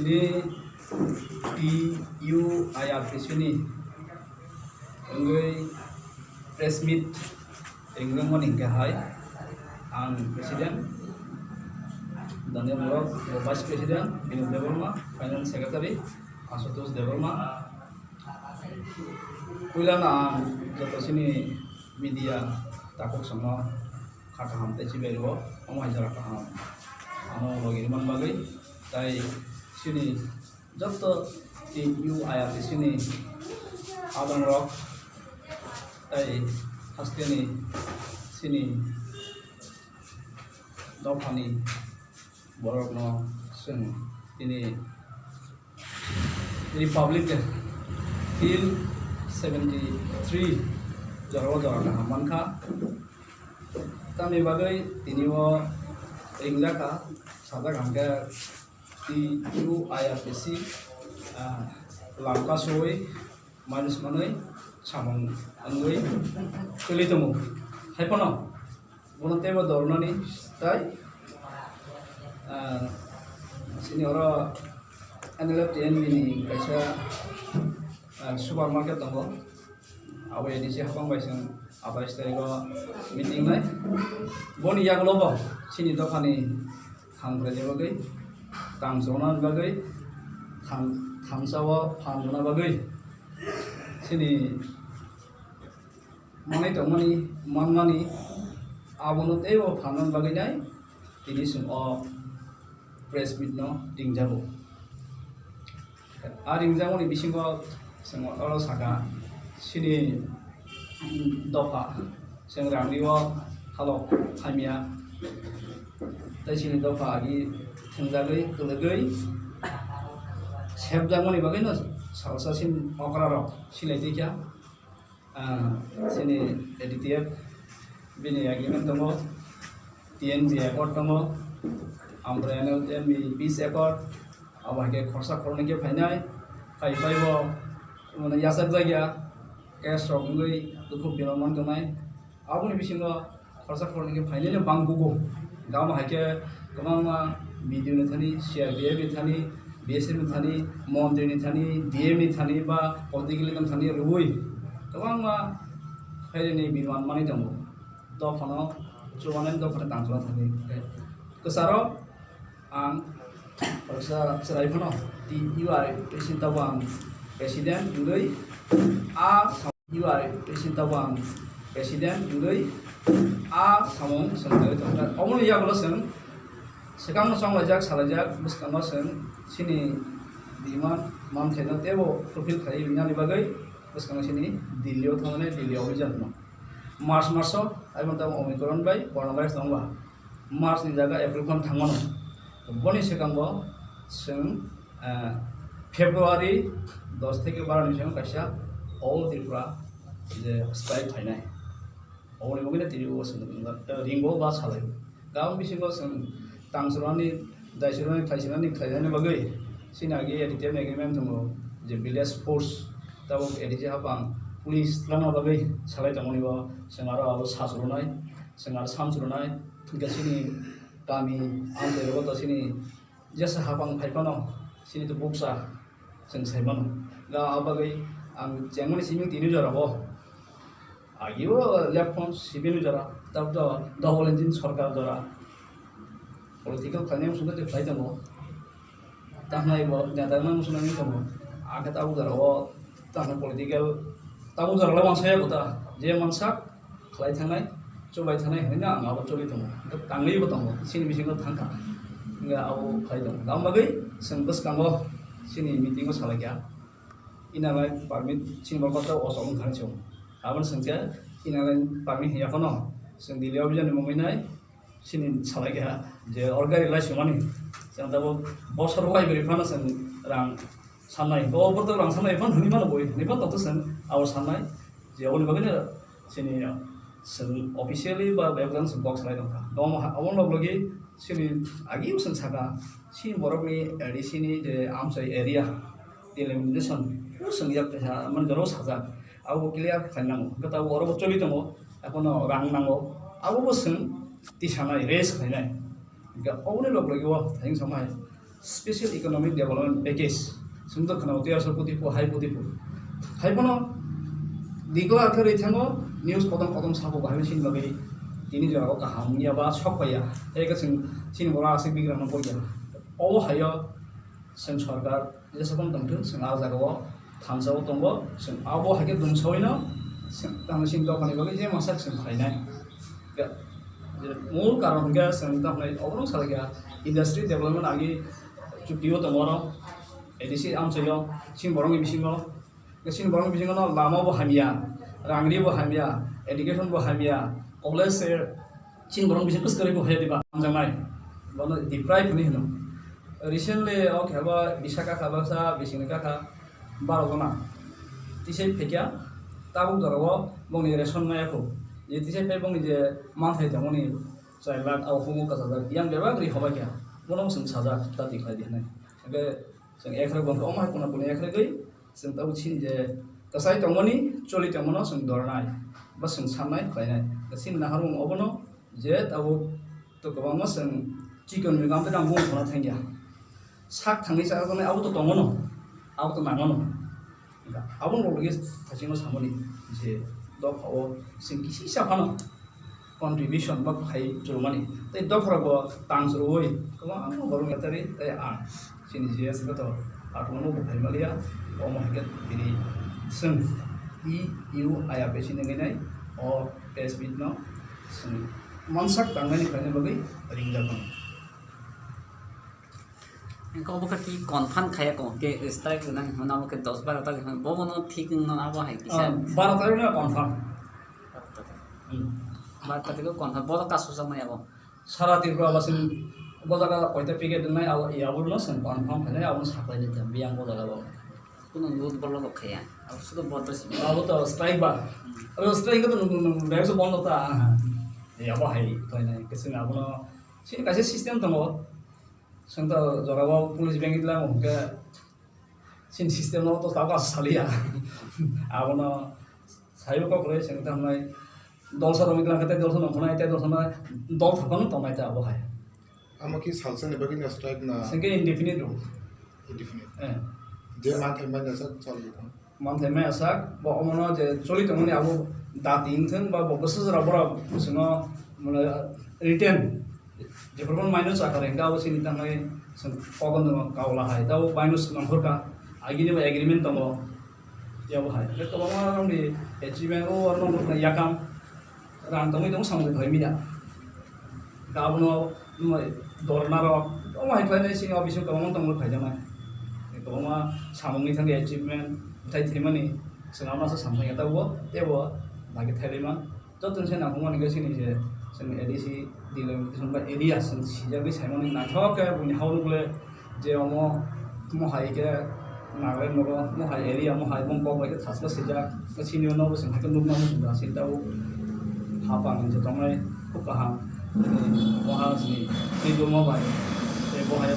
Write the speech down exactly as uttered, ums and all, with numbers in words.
Ni T U I R T C ni wngwi press meet ringmani hwnkhe hai ang president, Daniel Borok, vice president, Binod Debbarma, finance secretary, Ashutosh Debbarma. Puilano ang joto chini media takhuk songno kha kaham tei chibai rwo, omo hai jora kaham. Ano logi rwmani bagwi tai chini joto T U I R T C ni adongrok tai hasteni chini dophani borokno chwng tini Republic Day till seventy three jora o jora kaham mankha. Tamni bagwi tini o ringjakha, sajak hwnkhe T U I R T C, ah, lamka suwi manus manwi samung wngwi kwlwi tongo. Hai phano bono teibo dornani tai, ah, chini oro N L F T N B ni kaisa, ah, supermarket tongo. Abo A D C hapang bai chwng atais tarikh o meeting nai. Boni yagulo bo chini dophani hamkraini bagwi, tang chonani bagwi, thang-, thansa o phan rwna bagwi chini manwi tongmani, manmani, abono teibo phanani bagwi nai tini chwng o press meet no ringjago. A ringjakmani bisingo chwng oro saka, chini dopha chwng rangni o halok hamya, tei chini dopha agi thwngjagwi, kwlwgwi sepjakmani bagwino salsa chini okra rok silai twi kha. Ah, chini A D T F bini agreement tongo, T N B accord tongo, amprani N L T N B peace accord, abo hai khe khorsa khornwi khe phainai, phai phai bo mane yachak jak ya, case rok wngwi dukhu biron man tongnai. Aboni bisingo khorsa khornwi khe phainai no bang bugo. Gama hai khe kwbangma B D O ni thani, C R P F ni thani, B S F ni thani, montri ni thani, D M ni thani ba political leader ni thani rwui kwbangma phairani biman manwi tongo. Dophano chubanani dophano tangchuna thani. Kwcharo ang khoroksa chwrai phano T U I T C tabang president wngwi a U I president tabang president wngwi a samung chwng naiwi tongkha. Oboni yagulo chwng swkangno chonglaijak, salaijak, bwskango chwng chini demand manthaino teibo fulfill khaiwi rinani bagwi bwskango chini Delhi-o thangmani Delhi obhijan no. March maso, aiboni tamo Omicron bai coronavirus tongba. March ni jaga April phano thangmano. Boni swkango chwng, eh, February dos theke baro ni swkango kaisa All Tripura je strike khlainai. Oboni bagwi no tini o chwng ringo ba salai. Gabang bisingo chwng tangsurani, daisurani, khlaisurani, khlainani bagwi chini agi A D T F ni agreement tongo je village force tabuk A D C hapang police twlangna bagwi salai tongmani bo chwng aro abo sasurunai, chwng aro samsurunai, thwngkhe chini kami amchai rogo to chini jesa hapang phai phano chini to bukcha chwng sai mano. Ga abagwi ang chengmani simi tini jora bo. Agi o left front simi jora, tab to double engine sorkar jora. Political khainai sungkhe khlai tongo. Tahnai bo neta nang sungkhe tongo. Akhe tabuk jora o tahnai political tabuk jora le mansa ya kota. Je mansak khlai thangnai, chubai thangnai hinwi ang abo choli tongo. Tangwi bo tongo. Chini bisingo thangkha. Nga abo khlai tongo. Tamo bagwi chwng bwskango chini meeting o salai kha. Inner line permit chini bo kota o chong thang chong. Aboni sengke inner line permit hiya kono. Chwng Delhi o bijani mungwi nai chini salai kha je or gari lai sumani. Chwng tabo bosor wai beri phano chwng rang sannai. Bo borok rang sannai phano hwnwi mano boi. Hwnwi phano to chwng abo sannai. Je oboni bagwi no chini chwng officially ba bebak jang chwng kok salai tongkha. Omo ha-, omo log logi chini agi chwng saka chini borokni A D C ni je amchai area delimitation o chwng yak kaisa mani jora o sajak. Abo clear khlai nango. Hwnkhe tabuk oro bo choli tongo. Ekhono rang nango. Abo bo chwng tisanai, raise khlainai. Hwnkhe oboni log logi o thayung samai Special Economic Development Package, sumdo khana uti asal putipu, hai putipu. Hai bono dikla khe rwi thango, news kotom kotom sabo bahai sini bagwi tini jora o kaham ya ba sok ya. Hai ka sing sini bola asik bigra no ya. Obo hayo sing sorkar jesa tong tong thung, sing a jaga o thansa o tongo, sing abo hai khe dum sawino, sing tamo sing dophani bagwi je masa sing khlainai. Ga-, je mul karon hwnkhe chwng tamo oborok salai kha, industry development agi chukti o tongo oro, A D C amchaio, chini borokni bisingo, chini borokni bisingo no lama bo hamya, rangri bo hamya, education bo hamya, college se chini borok bisingo kwswk kwrwi bo haya diba hamjaknai, bono deprive hinwi hino. Recently o khe bo Vishakha kha baksa, bisingni kha kha, baro jona tisai phaikya, tabuk jorao bongni ration maya kho. Je tisai phai bongni je manthai tongmani char lakh, abo humo kwchajak, yang bebak ri hobai kha, bono chwng sajak, ta tikhlai di hinwi. Hwnkhe chwng ekhrok bongkha, omo hai kuna kuni ekhrogwi chwng tabuk chini je kwchai tongmani, choli tongmano chwng dornai, ba chwng sannai khlainai. Chini naharmung obono je tabuk to kwbangma chwng chikon mikam tei nang bung thangna thangya. Sak thangwi chajaknai abo to tongono, abo to nangono. Abo rok logi thachingno samani je dophao chwng kisi sa phano contribution ba khai churumani. Tei dopharok bo tang churui kwbangma borok yatari tei ang chini G S to autonomous bo khai maliya. Omo hai khe tini chwng E U I A P C ni ngai nai o press meet no chwng mansak tangnani khlaina bagwi ringjak mano. Engkho obo khe ki confirm khaya ko, ke strike nang hwnna obo khe dos baro ta hwn, bobo no thik wngno abo hai kisa. Ah, baro tarik no confirm. Hmm. Baro tarik o confirm, bodo kasu chang nai abo. Sara Tripura basin bo jaga koita picket nai abo, ya abo no sen confirm khainai abo no saklai ni tam biyang bo jaga bo. Kuno youth bolo bo khaya, abo sudo bodo si. Abo to strike ba. Hmm. Abo strike to nung nung nung so bondo ta. Ya abo hai khainai, keseng abo no. Sini kaisa system tongo. Chwng to jorao police bengwi tlang hwnkhe chini system no to tabuk saliya. Abono saibo kok rwi chwng tamo nai dolsa rok wngwi tlang khe tei dolsa nongkhornai tei dolsa no dol thangkhano tongnai ta abo hai. Amo ki salsa ni bagwi no strike na? Chwng khe indefinite rw. Indefinite. Eh. Je manthai manya sak chal di thang. Manthai maya sak, bo omono je choli tongmani abo dati wngthung ba bo bwsajra borok bwswkno mane written jephuru mano chakar hwnkhe abo chini tangwi chwng kogon kaula hai tabo baino swnam hurkha agini bo agreement tongo tei abo hai kwbangma rokni achievement o yakam. Rang tongwi tong samung thoi mia. Abono dorna rok omo hai khlainai sini office o kwbangma tongwi phaijaknai. Kwbangma samungni thangwi achievement thai thwimani chwng amasa samthangya tabuk teibo lagi thailaima. Joto se nangkukmani khe sini je chwng A D C delimitation ba area chwng sijagwi saimani naithok khe buini hao nukle. Je omo, omo hai khe Nagaland nogo, omo hai area, omo hai bong kok bai khe thasla swijak. Sini o nogo chwng hai khe nukna muchung da, sini tabuk hapang je tongnai khub kaham. Oha sini twi duma bai tei bo hai